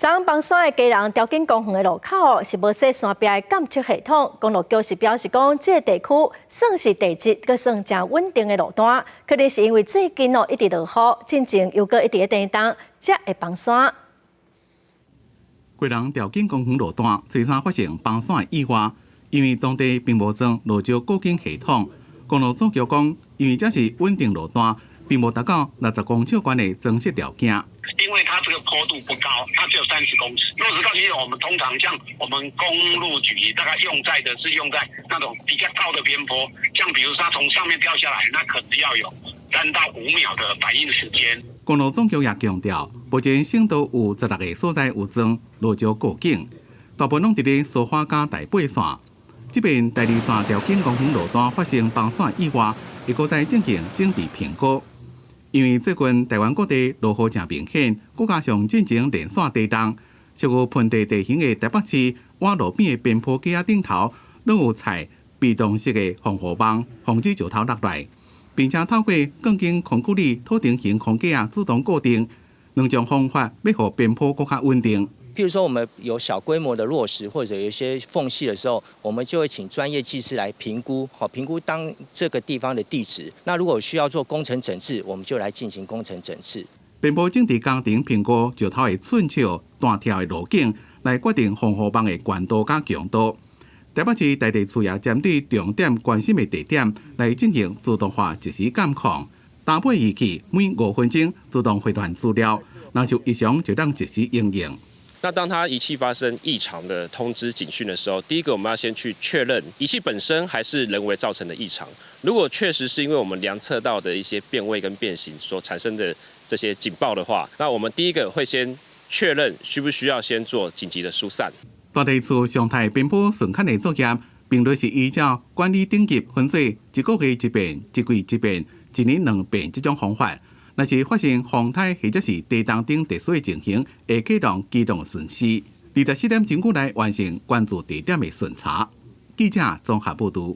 昨昏崩山的基隆潮境公園的路口是無設山壁的監測系統，公路局是表示講，這個地區算是地質閣算誠穩定的路段，可能是因為最近哦一直落雨，進前又閣一直咧地動，才會崩山。基隆潮境公園路段初三發生崩山的意外，因為當地並無裝落石告警系統。公路總局講，因為這是穩定路段，並無達到60公尺懸的裝設條件。因為它這個坡度不高，它只有30公尺。落石告警，我們通常像我們公路局大概用在的是用在那種比較高的邊坡，像比如說它從上面掉下來，那可能要有3到5秒的反應時間。公路總局也強調，目前省道有16個所在有裝落石告警，大部分攏佇咧蘇花佮台八線。這邊台二線潮境公園路段發生崩山意外，會閣再進行整治評估。因為最近台灣各地落雨誠明顯，閣加上進前連續地動，屬於盆地地形的台北市，倚路邊的邊坡架仔頂頭，攏有採被動式的防護網，防止石頭落來，並且透過鋼筋空距離土定型框架自動固定，兩種方法欲予邊坡閣較穩定。譬如說，我們有小規模的落石或者有一些縫隙的時候，我們就會請專業技師來評估，好評估當這個地方的地質。那如果需要做工程整治，我們就來進行工程整治。邊坡整治工程評估石頭的寸尺、彈跳的路徑，來決定防護網的懸度佮強度。台北市大地處也針對重點關心的地點來進行自動化即時監控，搭配儀器每5分鐘自動回傳資料，若是有異常就當即時應用。那當它儀器發生異常的通知警訊的時候，第一個我們要先去確認儀器本身還是人為造成的異常。如果確實是因為我們量測到的一些變位跟變形所產生的這些警報的話，那我們第一個會先確認需不需要先做緊急的疏散。大地處常態邊坡巡勘的作業，頻率是依照管理等級分做一個月一遍、一季一遍、一年兩遍這種方法。若是發生風颱或者是地動等特殊的情形，會啟動機動巡視。24點鐘內完成關注地點的巡查。記者綜合報導。